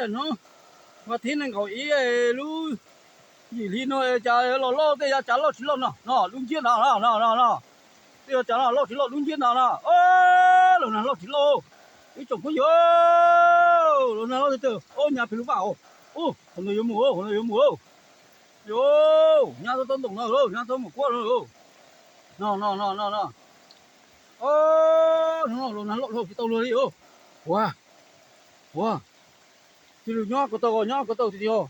Hnub vas thib nees nkaum ib lub yim hli no cas los loj tej yav tsav loj tsis loj no no dub nciab no no no no no. Tej yav tsav no loj tsis loj dub nciab no no. Los nag loj tsis loj. Ib tsoom phooj ywg, los nag loj tiag tiag. Ob nyab pem lub vaj os. Qhov no yuav mus, qhov no yuav mus. Yo, nyab tau tau ntoom no, nyab tau mus kuab no. No no no no no. Hnub no los nag loj tsis tau luag li. Ua, ua, cia li nyob ko taw, nyob ko taw tiag tiag.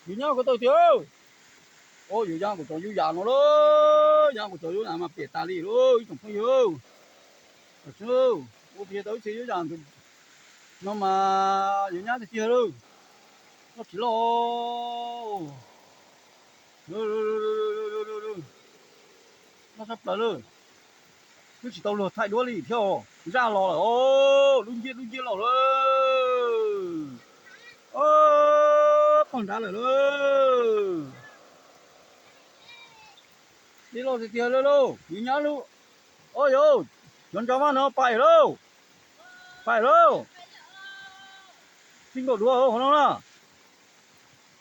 Yus nyob ko taw tiag. Yus nyob kuv cov yub yam no lawm, nyob kuv cov yub yam mas piam tas li lawm ib tsoom phooj ywg. Ua tau ib txhia yub yam no mas yus nyab tiag tiag lawm. Loj tsis loj, loj tshaj plaws lawm. Twb tsis tau luag thaij duab li thiab. Zaj los lawm, dub nciab dub nciab los lawm. Pog nrad lawm lauj. Li loj tiag tiag li lauj, yus nyab lub. Au yau, cov ntsa vaj no pais lauj, pais lauj. Txij nkaus duav hauv no na,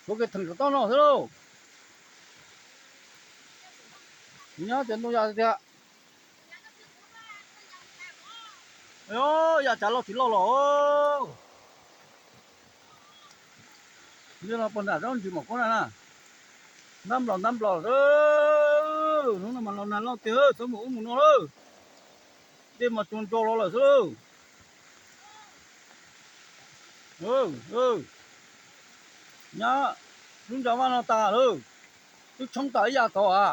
tshuav kev theem saum toj no xwb lauj. Yus nyab tias ntoo yam tiag. Yam tsav loj tsis loj los. Yog no pog nram tsob ntsis mam kuab na na. Ntab nplaum ntab nplaum, hnub no mas los nag loj tiag, txhob mus ub mus no lawm. Dej mas tsuag ntso los lawm xwb lauj. Nyab, lub ntsa vaj no tas lawm, twb tshoob tas ib yam tod a.